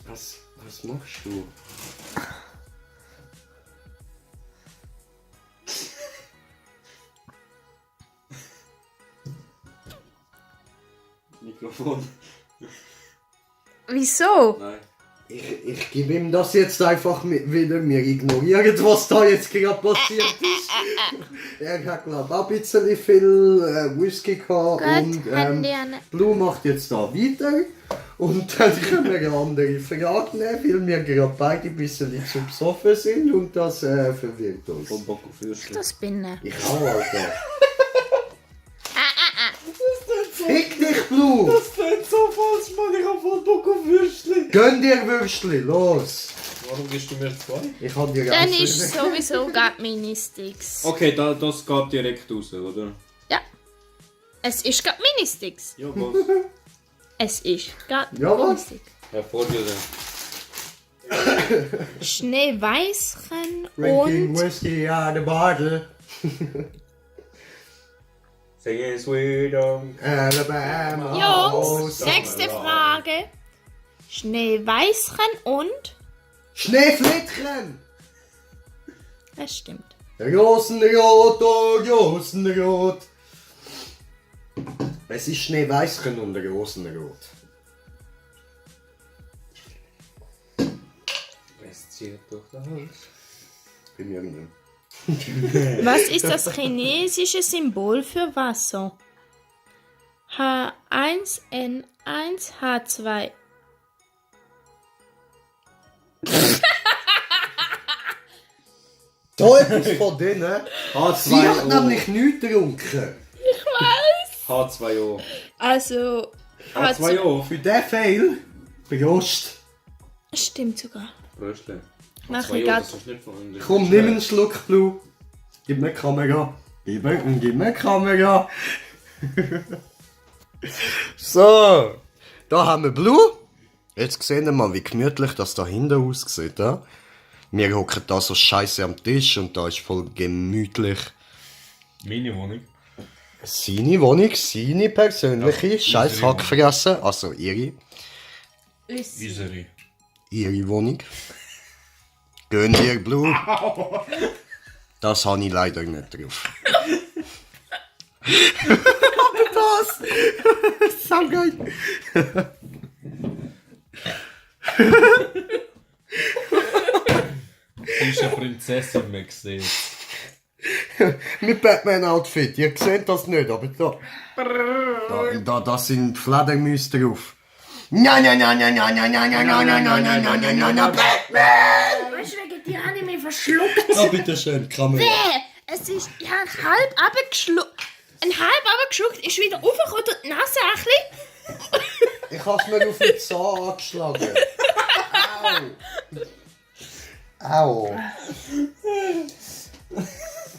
Was machst du? Mikrofon. Wieso? Nein. Ich gebe ihm das jetzt einfach wieder. Wir ignorieren, was da jetzt gerade passiert ist. Er hat, glaube ich, auch ein bisschen viel Whisky gehabt. Und Handy an. Blue macht jetzt da weiter. Und dann können wir eine andere Frage nehmen, weil wir gerade beide ein bisschen zu besoffen sind. Und das verwirrt uns. Vom Bock auf Würstchen. Das bin ich. Ich auch, Alter. Fick dich, Blue! Das klingt so falsch, Mann. Ich hab voll Bock auf Würstchen. Gönn dir Würstli, los! Warum gibst du mir zwei? Ich hab dir Dann ganz ist sowieso gerade Mini-Sticks. Okay, das geht direkt raus, oder? Ja. Es ist gerade Mini-Sticks. Ja, was? Es ist gerade Ja, was? Mini-Sticks. Ja, vor dir dann. Schneeweißchen Drinking und... whiskey out of bottle. Singing Sweet Home. Alabama. Jungs, nächste Frage. Schneeweißchen und... Schneeflittchen! Das stimmt. Rosenrot, oh Rosenrot. Es ist Schneeweißchen und Rosenrot. Es zieht durch den Hals. Bei mir nicht. Was ist das chinesische Symbol für Wasser? H1N1 H2. Da etwas von denen. Sie hat H2O. nämlich nichts getrunken. H2O. Also H2O. Für den Fail, Prost. Stimmt sogar. Röstchen. Mach H2O, ich grad. das ist nicht von uns. Komm, nimm einen Schluck Blue. Gib mir die Kamera. Gib mir die Kamera. So, da haben wir Blue. Jetzt sehen wir mal, wie gemütlich das da hinten aussieht. Ja? Wir hocken da so scheiße am Tisch und da ist voll gemütlich. Meine Wohnung. Seine Wohnung, seine persönliche, Ja, scheiß unsere Hackfressen, also ihre Iseri. Wohnung. Gönn dir, Blue. Das habe ich leider nicht drauf. Aber das! So geil! Sie ist eine Prinzessin, man sieht. Mit Batman-Outfit, ihr seht das nicht, aber da sind Fledermäuse drauf. Na, Batman! Weißt du, wegen dir habe ich mich verschluckt. Oh, bitteschön, Kamera. Es ist ja halb abgeschluckt. Ein halb abgeschluckt ist wieder aufgekommen durch die Nase ein bisschen. Ich hab's mir auf den Zahn angeschlagen. Au. Au.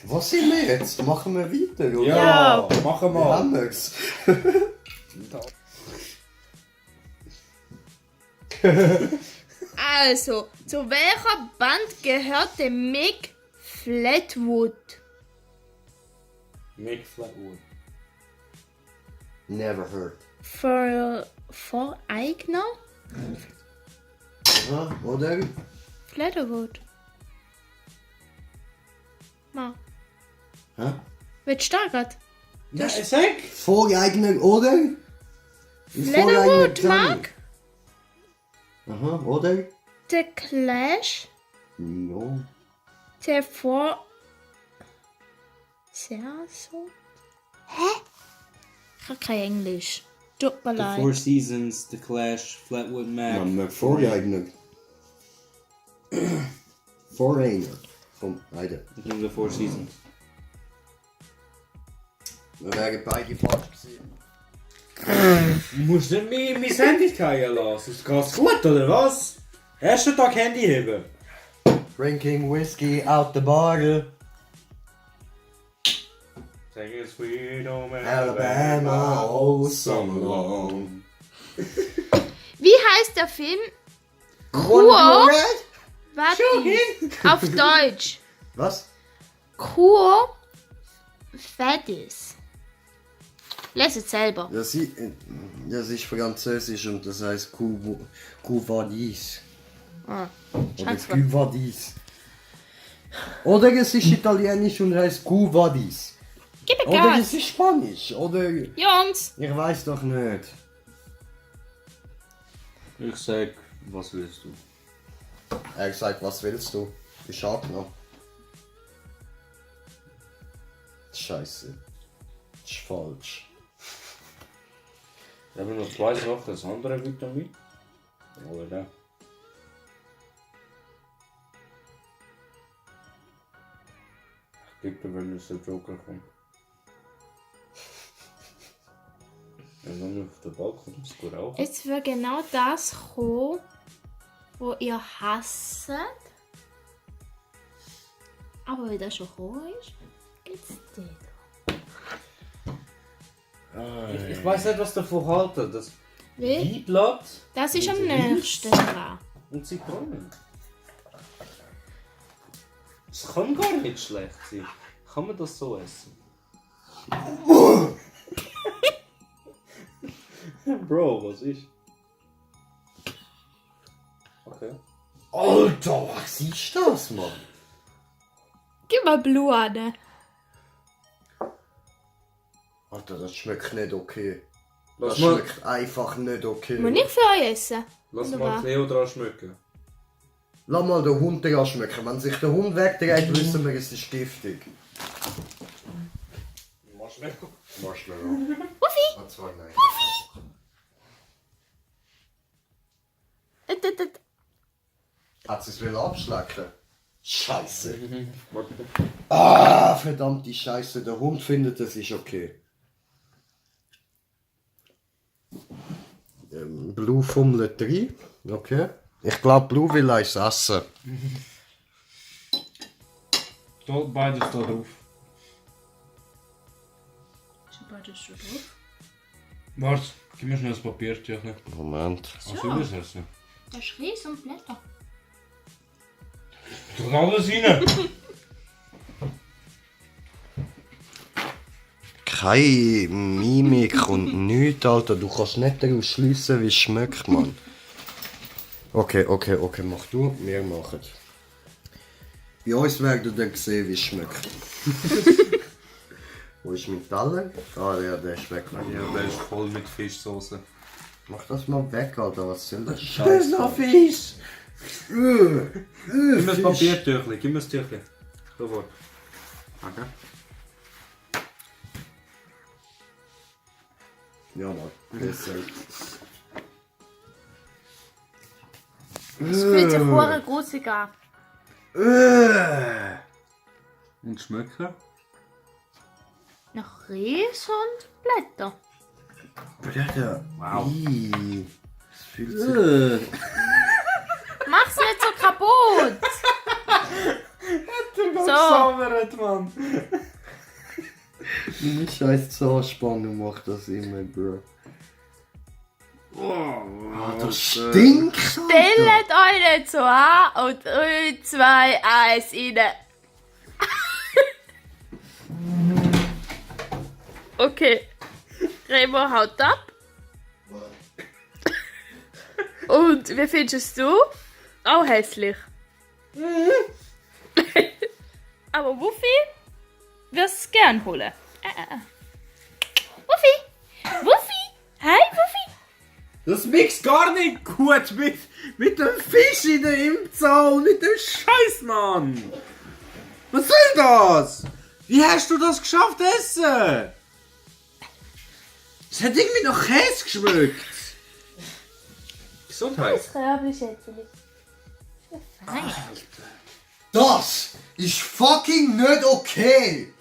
Was sind wir jetzt? Machen wir weiter, oder? Ja, machen Wir wir. haben wir's. Also, zu welcher Band gehörte Mick Fleetwood? Mick Flatwood. Never heard. Voreigner? Aha, oder? Fleetwood. Ma. Hä? Willst du da grad? Ja, sag! Voreigner, oder? Fleetwood, Mark? Aha, oder? The Clash? Ja. Der Sehr so? Hä? Ich habe kein Englisch. Tut mir The leid. Seasons, The Clash, Flatwood Mac. Ja, Voreigner. Foreigner. Komm, beide. Ich nehme den Four Seasons. Wir wären beide falsch gewesen. Du musst nicht mehr mein Handy fallen lassen. Geht's gut, oder was? Ersten Tag Handy heben. Drinking whiskey out the bottle. Singing Sweet Home Alabama, oh summer long. Wie heißt der Film? One more red? Warte. Auf Deutsch. Was? Quo Vadis. Les es selber. Das ist französisch und das heißt Cuvadis. Ah, Oder scheiße. Cuvadis. Oder es ist italienisch und heißt Cuvadis. Gib mir Oder Gas. es ist Spanisch. Oder Jungs. ich weiß doch nicht. Ich sag, was willst du? Er hat gesagt, was willst du? Ich hab noch. Scheiße. Das ist falsch. Wir haben noch zwei Sachen, das andere Vitamin. Oder da. Ich gebe dir, wenn es der Joker kommt. Wenn du auf den Balkon kommst, gut auch. Jetzt wird genau das kommen, wo ihr hasst. Aber wenn das schon gekommen ist, geht's dir. Ich weiß nicht, was davon halten. Das Wie? Weiblatt Das ist am nächsten dran. und Zitronen. Das kann gar nicht schlecht sein. Kann man das so essen? Bro, was ist? Okay. Alter, was ist das, Mann? Gib mal Blue an. Alter, das schmeckt nicht okay. Lass Das mal, schmeckt einfach nicht okay. Muss ich für euch essen? lass Oder mal was? Cleo dran schmecken. Lass mal den Hund dran schmecken. Wenn sich der Hund wegdreht, wissen wir, es ist giftig. Marshmallow. Marshmallow. Wuffi! Ah, zwei, nein. Hat sie es wieder abschlecken? Scheiße. Ah, verdammte Scheiße. Der Hund findet, es ist okay. Blue fummelt 3. Okay. Ich glaube, Blue will eins essen. Beides da drauf. Ist beides schon drauf? Warte, gib mir schnell das Papiertüchlein. Moment. Was soll ich das essen? Das ist Reis und Blätter. Tut alles rein! Keine Mimik und nichts, Alter. Du kannst nicht daraus schliessen, wie es schmeckt, Mann. Okay, mach du, wir machen. Bei uns werdet ihr sehen, wie es schmeckt. Wo ist mein Teller? Ah ja, der ist weg. Ja, der ist voll mit Fischsoße. Mach das mal weg, Alter. Was soll das? Das Scheiße? ist noch Fisch! Gib mir das Fisch. Papiertüchlein, gib mir das Tüchlein. Sofort. Okay. Ja, Mann. Besser. Es fühlt sich hure grusig an. Und schmecken? Nach Reis und Blätter. Alter. Wow. Ih, das fühlt sich... Mach's nicht so kaputt! So. Sauberheit, Mann! Meine scheiß Zahnspange macht das immer, Bro. Oh, Das stinkt, Alter. Stellt euch nicht so an und 3, 2, 1 rein. Okay. Remo haut ab. Und wie findest du? Auch hässlich. Aber Wuffi wirst es gern holen. Wuffi! Wuffi! Hi Wuffi! Das mixt gar nicht gut mit dem Fisch in der Imzahl und mit dem Scheiß, Mann! Was soll das? Wie hast du das geschafft zu essen? Es hat irgendwie nach Käse geschmeckt. Gesundheit. Körbchen, Schätzchen. Fein. Das ist fucking nicht okay!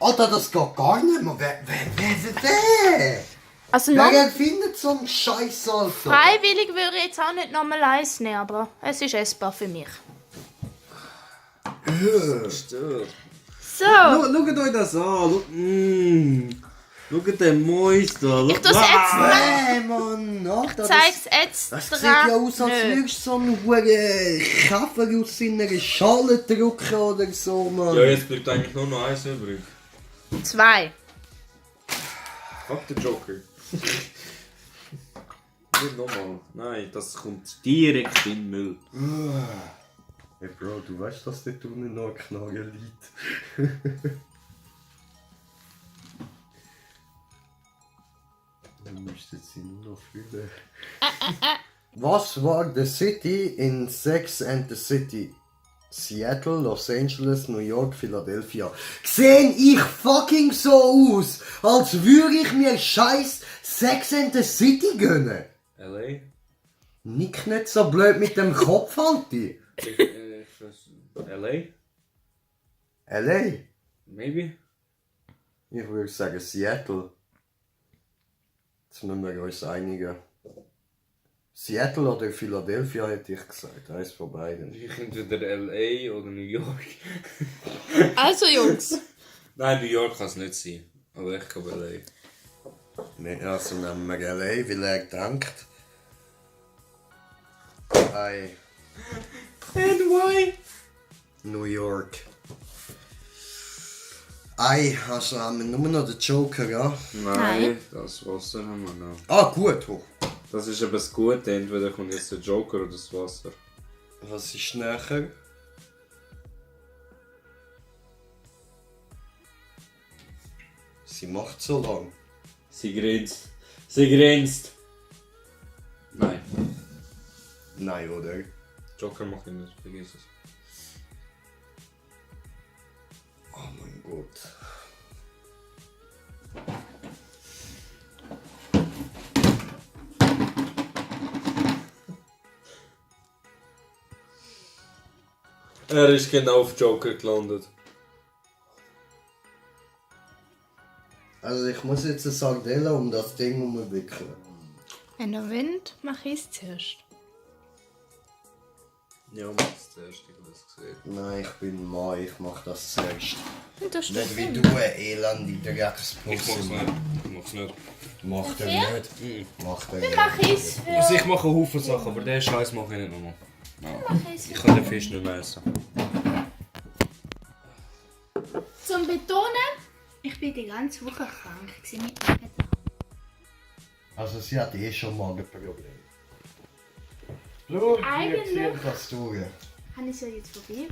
Alter, das geht gar nicht mehr. Wer? Also Wer erfindet so einen Scheiß, Alter? freiwillig würde ich jetzt auch nicht nochmal eins nehmen, aber es ist essbar für mich. Stört. So, Schaut euch das an. Schaut den Mäus da. ich tue es jetzt mal. Mann, Alter, Zeig's jetzt das sieht ja aus, als nicht. würdest du so einen huren Käfer aus seiner Schale drücken oder so, Mann. Ja, jetzt bleibt eigentlich nur noch eins übrig. 2. Fuck den Joker. Nicht nochmal. Nein, das kommt direkt in den Müll. Hey Bro, du weißt, dass dort unten noch ein Knarre liegt. Du musst jetzt nur noch füllen. Was war the city in Sex and the City? Seattle, Los Angeles, New York, Philadelphia. Sehen ich fucking so aus, als würde ich mir scheiß Sex and the City gönnen? LA? Nick nicht so blöd mit dem Kopf, Anti. LA? LA? Maybe? Ich würde sagen Seattle. Jetzt müssen wir uns einigen. Seattle oder Philadelphia hätte ich gesagt. Eins von beiden. Entweder LA oder New York. Also Jungs, Nein, New York kann es nicht sein. Aber ich glaube LA. Nee, also nehmen wir LA, weil er denkt. Hey, And why? New York. Ei, also haben wir nur noch den Joker, ja? Nein. Das Wasser haben wir noch. Ah, gut, hoch. Das ist eben das Gute, entweder kommt jetzt der Joker oder das Wasser. Was ist nachher? Sie macht so lang. Sie grinst. Sie grinst. Nein. Nein, oder? Joker macht ihn nicht, vergiss es. Oh mein Gott. Er ist genau auf Joker gelandet. Also ich muss jetzt eine Sardelle um das Ding umwickeln. wenn er windet, mache ich es zuerst. Ja, mach es zuerst, ich habe das gesehen. Nein, ich bin Mann, ich mach das zuerst. Und das Nicht steht wie drin. du, eine elende Ich Dreckspusse. mach's nicht. Ich mach's nicht. Macht er Wer? nicht. Macht er Dann nicht. mache ich es für... Also ich mache einen Haufen Sachen, aber den Scheiß mache ich nicht nochmal. mache ich's Ich kann den Fisch nicht mehr essen. Zum Betonen, ich bin die ganze Woche krank. Ich sehe mit Magen. Also sie hat eh schon Magenprobleme. Schau, Eigentlich- hier das durch. Habe ich es ja jetzt vorbei.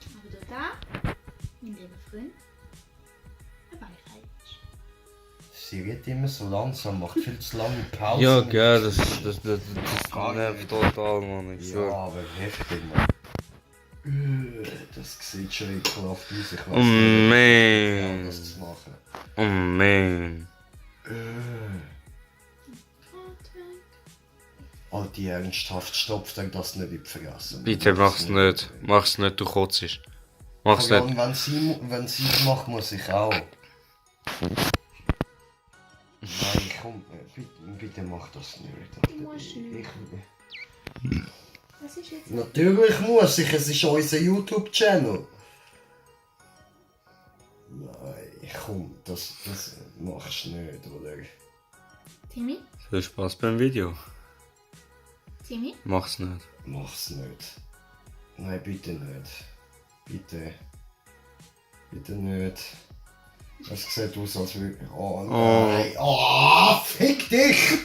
Aber da, mein lieber Freund, eine Weichheit. Sie redet immer so langsam, macht viel zu lange Pause. Ja, gell, das nervt total, Mann. Ich Ja, schwör. aber heftig, Mann. Das sieht schon ekelhaft aus. Ich weiß Oh nicht, man. das zu machen. Oh man. Alter, ernsthaft, stopft er das nicht in die Fresse. Bitte mach's nicht. Mach's nicht, du kotzt. Mach's Ja, nicht. und wenn sie es macht, muss ich auch. Nein, komm, bitte mach das nicht. Alter. Du musst nicht. Ich, Was ist jetzt? natürlich muss ich, es ist unser YouTube-Channel. Nein, komm, das machst du nicht, oder? Timmy? Viel Spaß beim Video. Timmy? Mach's nicht. Mach's nicht. Nein, bitte nicht. Bitte. Bitte nicht. Es sieht aus, als würde... Oh nein. Oh, fick dich!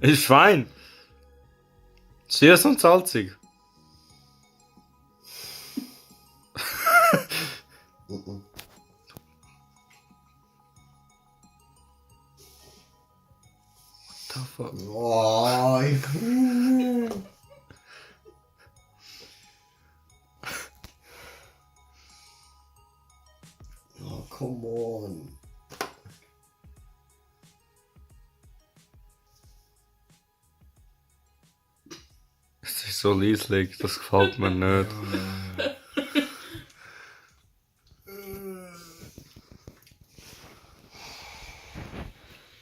Ist fein. Süß und salzig. The fuck? Oh, oh, come on. so leislich, das gefällt mir nicht.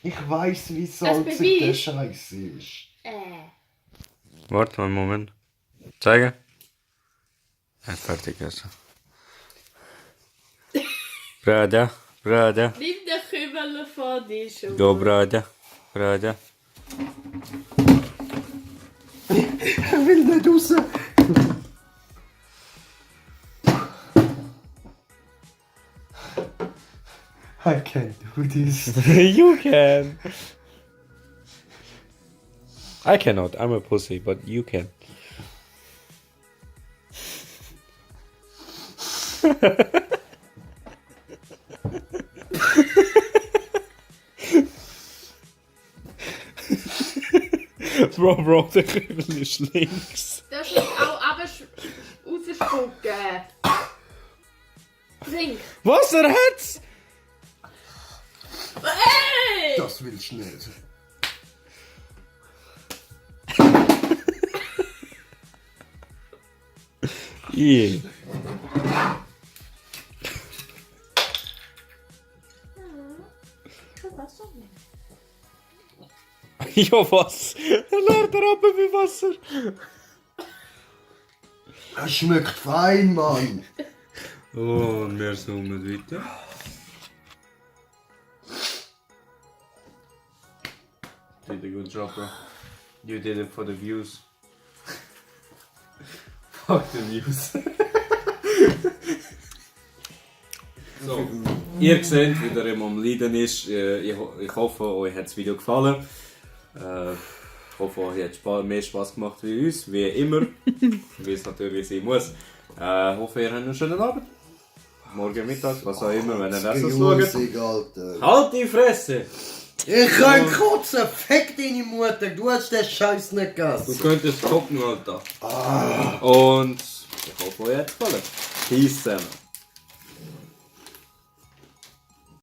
Ich weiss, wie salzig der Beweis. Scheiß ist. Warte mal einen Moment. Zeigen. Ja, fertig essen. Brada, brada. Nimm den Kümmel von dir schon. Da brada, brada. Er will nicht raus. I can't do this. You can. I cannot. I'm a pussy, but you can. Bro, der Kübel ist links. Das ist auch rausspucken. Trink. Was, er hat's? Hey! Das willst du nicht. Yeah. Ja, was? Er lernt er ab mit Wasser. Es schmeckt fein, Mann. Oh, und wir zoomen weiter. Did a good job, bro. You did it for the views. Fuck the views. So, ihr seht, wie der immer am Leiden ist. Ich hoffe, euch hat das Video gefallen. Ich hoffe, euch hat mehr Spaß gemacht wie uns, wie immer. Wie es natürlich sein muss. Ich hoffe, ihr habt einen schönen Abend. Morgen Mittag, was auch immer, wenn ihr das schaut. Grusig, Alter. Halt die Fresse! Ich kann kotzen, fick deine Mutter, du hast den Scheiß nicht Du gegessen. könntest gucken, Alter. Und ich hoffe, euch hat es gefallen. Peace zusammen.